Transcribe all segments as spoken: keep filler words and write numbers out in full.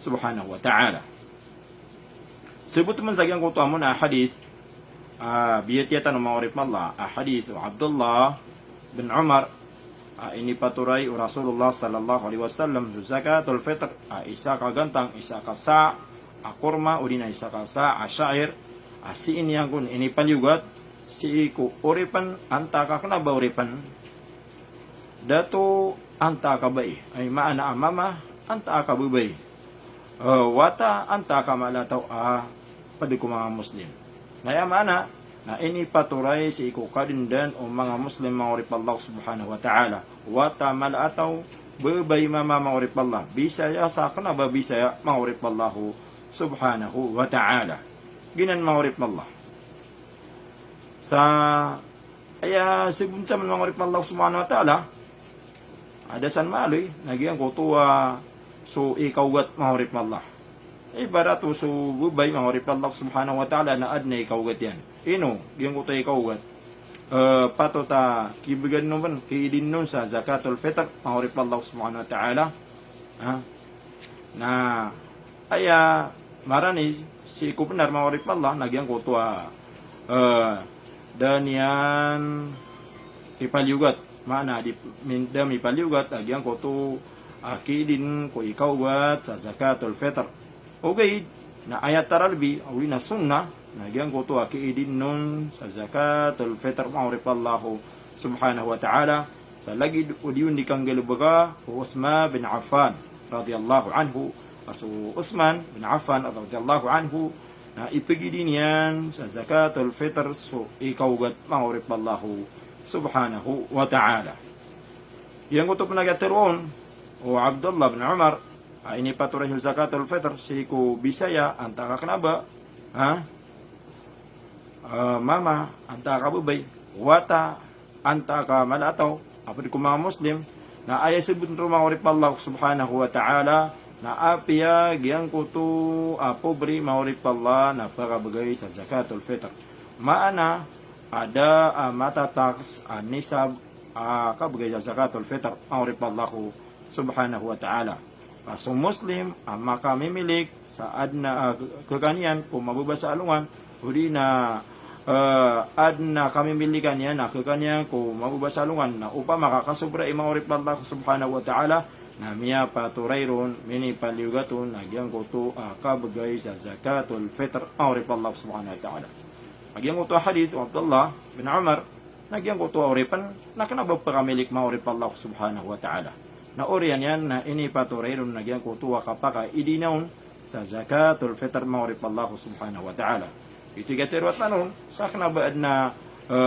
subhanahu wa ta'ala. Sabot man sa giyangkoto a mona a hadith, a, biyatiya tano manga oripen o Allah, a hadith o Abdullah bin Umar, a, inipatoray o Rasulullah sallallahu alaihi wasallam so zakatul fitr, a, isa ka gantang, isa ka sa' a korma, odi na isa ka sa' a sha'ir, a, sii niyan kon inipaliyogat, sii ko oripen, antaa ka kena ba oripen, dato antaa ka bai, aya maana a mama, antaa ka babay, e, wata antaa ka mala a taw a ped ko manga Muslim. Na aya maana, na inipatoray sii ko kadendan o manga Muslim manga oripen o Allah subhanahu wa ta'ala. Wata mala a taw, babay mama manga oripen o Allah. Bisaya sa kena ba Bisaya manga oripen o Allah subhanahu wa ta'ala. Giyanan manga oripen o Allah. Sa aya sabot sa manga oripen o Allah subhanahu wa ta'ala, a da san maaloy, na giyangkoto a so ikaogat manga oripen o Allah. Ibarat o so babay manga oripen o Allah subhanahu wa ta'ala na aden a ikaogat iyan. Ino, giyangkoto a ikaogat. E, patot a kibegan on pen, kiidin on sa zakatul fitr manga oripen o Allah subhanahu wa ta'ala. Ha? Na aya marani sii ko benar manga oripen o Allah, na giyangkoto a, e, da niyan ipaliyogat. Maana di, min, da mipaliyogat a giyangkoto a kiidin ko ikaogat sa zakatul fitr. Ogaid na aya taralbi, odi na sunnah, na giyangkoto a kiidin on sa zakatul fitr manga oripen o Allah subhanahu wa ta'ala, sa lagid o di on di kanggalebeka o Uthman bin Affan radiyallahu anhu. A so Uthman bin Affan radiyallahu anhu na ipegidin iyan sa zakatul fitr so ikaogat manga oripen o Allah subhanahu wa ta'ala. Giyangkoto pen a kiyateroon o Abdullah bin Umar, a, inipatoray so zakatul fitr sii ko Bisaya, antaa ka kena ba, ha? E, mama, antaa ka babay, wata, antaa ka mala a taw a ped ko manga Muslim, na aya sabot roo manga oripen o Allah subhanahu wa ta'ala, na apiya giyangkoto a pobri manga oripen o Allah na pakabegay sa zakatul fitr. Maana, a da a matatax a nisab a kabegay sa zakatul fitr manga oripen o Allah subhanahu wa ta'ala. Ka so Muslim a makamimilik sa aden a, e, kekaniyan ko mababa sa alongan, odi na, e, aden a kamimilikan iyan a kekaniyan ko mababa sa alongan, na opama ka kasobra i manga oripen o Allah subhanahu wa ta'ala, na miyapatoray ron, minipaliyogat on a giyangkoto a kabegay sa zakatul fitr manga oripen o Allah subhanahu wa ta'ala. A giyangkoto a hadith o Abdullah bin Umar, na giyangkoto a oripen na kena ba pekamilik manga oripen o Allah subhanahu wa ta'ala. Na oriyan iyan na inipatoray ron a giyangkoto a kapakaidina on sa zakatul fitr manga oripen o Allah subhanahu wa ta'ala. Ito i kateroa tano on, sa kena ba aden a, e,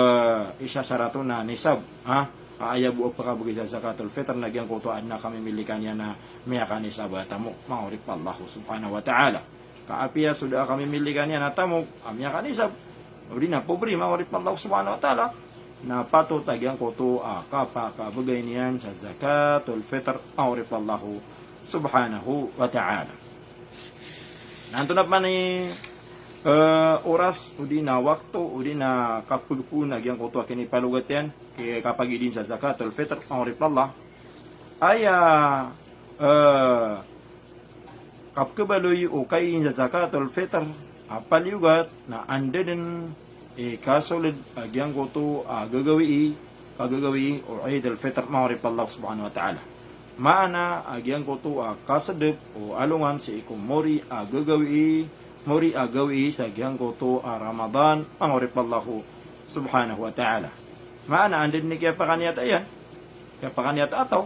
isasarat on a nisab, ha? A aya bo a pakabegay sa zakatul fitr na giyangkoto a aden a kamimilikan iyan a miyakanisab a tamok manga oripen o Allah subhanahu wa ta'ala. Ka apiya so da a kamimilikan iyan a tamok a miyakanisab, odi na pobri manga oripen o Allah subhanahu wa ta'ala, na patot a giyangkoto a kapakabegay niyan sa zakatul fitr manga oripen o Allah subhanahu wa ta'ala. Na antonaa pman i, e, oras, odi na wakto, odi na kapegpon a giyangkoto a kinipalogat iyan, ki, kapagiidin sa zakatul fitr manga oripen o Allah. Aya, e, kapekebaloy o kaidin sa zakatul fitr a paliyogat na anda den i kasold a giyangkoto a gagawii, kagagawii o Eid al-Fitr manga oripen o Allah subhanahu wa ta'ala. Maana a giyangkoto a kasedep o alongan sii ko mori a gagawii, mori a gawii sa giyangkoto a Ramadan manga oripen o Allah subhanahu wa ta'ala. Maana anda den i kiyapakaniyata iyan, kiyapakaniyata a taw,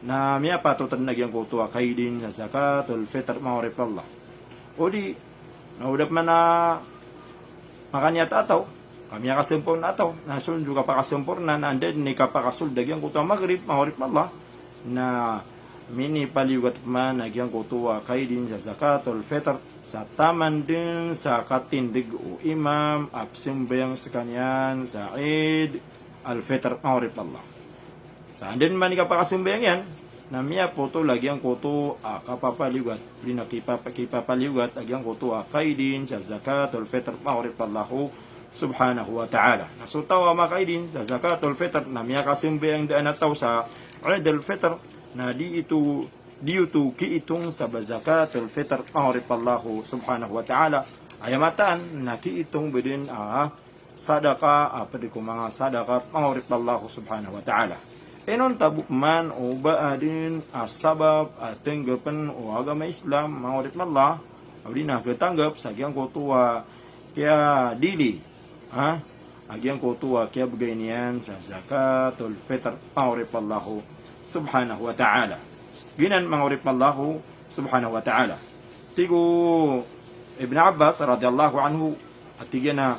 na miyapatot den a giyangkoto a kaidin sa zakatul fitr manga oripen o Allah. Odi na o da pman a makaniyata a taw, ka miyakasamporna a taw, na so den so kapakasamporna na anda den i kapakasold a giyangkoto a Maghrib manga oripen o Allah, na minipaliyogat pman a giyangkoto a kaidin sa zakatul fitr sa taman den sa katindeg o imam a pesambayang sekaniyan sa Eid al-Fitr manga oripen o Allah. Sa anda den man i kapakasambayang iyan, na miyapotol a giyangkoto a kapapaliyogat, odi na kipapa, kipapaliyogat a giyangkoto a kaidin sa zakatul fitr manga oripen o Allah subhanahu wa ta'ala. Na so taw a makaidin sa zakatul fitr na miyakasambayang daan a taw sa Eid al-Fitr, na di ito Di oto kiitong sa ba zakatul fitr, manga oripen o Allah subhanahu wa ta'ala. Aya mataan na kiitong bo den a sadaka, a ped ko manga sadaka, manga oripen o Allah subhanahu wa ta'ala. Inonta bo man o ba aden a sabap a tenggepen o agama Islam, manga oripen o Allah, odi na ketanggep sa giyangkoto a kiyadili, ha? A giyangkoto a kiyabegay niyan sa zakatul fitr, manga oripen o Allah subhanahu wa ta'ala. Giyanan, manga oripen o Allah subhanahu wa ta'ala. Tig o Ibn Abbas radiyallahu anhu, a tig iyan a,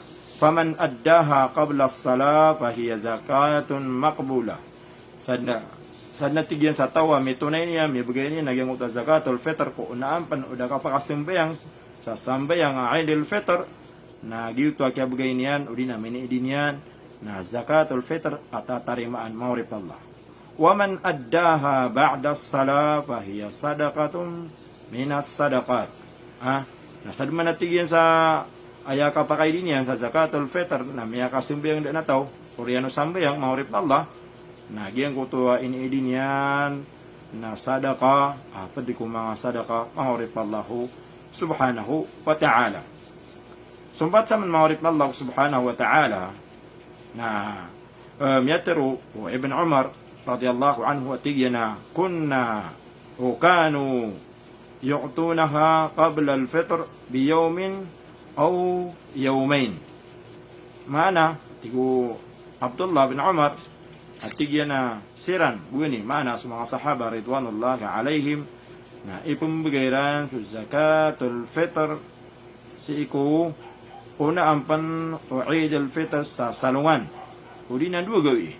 "Faman addaha qabla as-salah fahiya zakatun maqbulah." Sadn a, sadn a tig iyan sa taw a mitonay niyan, mibegay niyan a giyangkoto a zakatul fitr ko onaan pen o da kapakasambayang sa sambayang a Eidul Fitr, na giyoto a kiyabegay niyan, odi na miniidi niyan, na zakatul fitr a tatarimaan, manga oripen o Allah. "Wa man addaha ba'da as-salah fahiya sadaqatun minas sadaqat." Ah, na sadn man a tig iyan sa aya kapakaidi niyan sa zakatul fitr, na miyakasambayang den a taw, oriyan o sambayang, manga oripen o Allah, na giyangkoto a iniidi niyan na sadaka, a ped ko manga sadaka, manga oripen o Allah subhanahu wa ta'ala. Sompat saman, manga oripen o Allah subhanahu wa ta'ala, na, eh, miyatharo o Ibn Umar radiyallahu anhu a tig iyan a, "Kunna, o kanu, yu'tunaha qabla al-fitr bi yawmin aw yawmayn." Maana, tig o Abdullah bin Umar, a tig iyan a siran, bo ini, maana so manga sahaba ridwanullahi alayhim, na ipembegay iran so zakatul fitr sii ko onaan pen o Eidul Fitr sa salongan, odi na dowa gawii.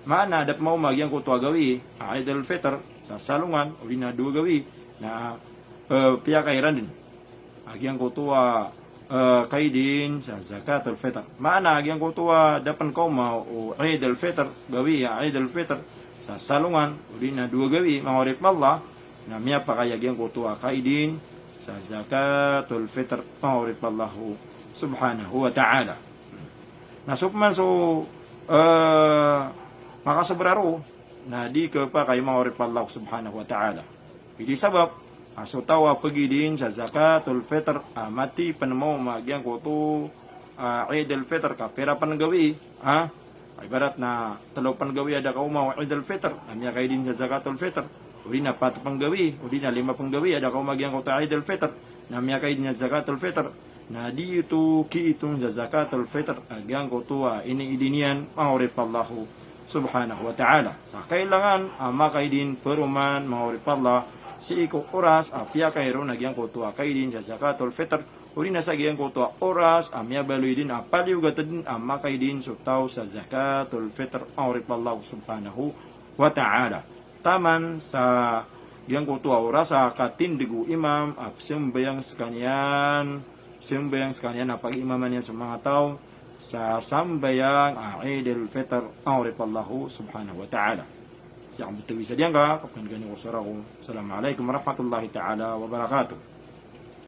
Maana, da pen maoma giyangkoto a gawii a Eidul Fitr sa salongan, odi na dowa gawii, na, eh, piyakay iran den a giyangkoto a, eh, kaidin sa zakatul fitr. Maana, a giyangkoto a da pen kaoma o Eidul Fitr, gawii a Eidul Fitr sa salongan, odi na dowa gawii, manga oripen o Allah, na miyapakay a giyangkoto a kaidin sa zakatul fitr, manga oripen o Allah subhanahu wa ta'ala. Na so peman so, eh, makasobra ron, na di kepakay, manga oripen o Allah subhanahu wa ta'ala. Odi sabap a so taw a pegidin sa zakatul fitr a mati pen maoma giyangkoto a Eidul Fitr ka pira pen gawii, ha? Ibarat na telo pen gawii a da kaoma o Eidul Fitr, na miyakaidin sa zakatul fitr. Odi na pat pen gawii, odi na lima pen gawii a da kaoma giyangkoto a Eidul Fitr, na miyakaidin sa zakatul fitr. Na di oto kiitong sa zakatul fitr a giyangkoto a iniidi niyan, manga oripen o Allah subhanahu wa ta'ala. Sa kailangan a makaidin peroman, manga oripen o Allah, sii ko oras a piyakay ron a giyangkoto a kaidin sa zakatul fitr, odi na sa giyangkoto a oras a miyabaloy den a paliyogat den a makaidin so taw sa zakatul fitr, manga oripen o Allah subhanahu wa ta'ala. Taman sa giyangkoto a oras a katindeg o imam a pesambayang sekaniyan, pesambayang sekaniyan a pagimaman iyan so manga taw sa sambayang a Eidul Fitr, manga oripen o Allah subhanahu wa ta'ala. Sii ko betawi sa diyangka, kapakinggan iyo ko sora ko. Assalamu alaikum warahmatullahi ta'ala wabarakatuh.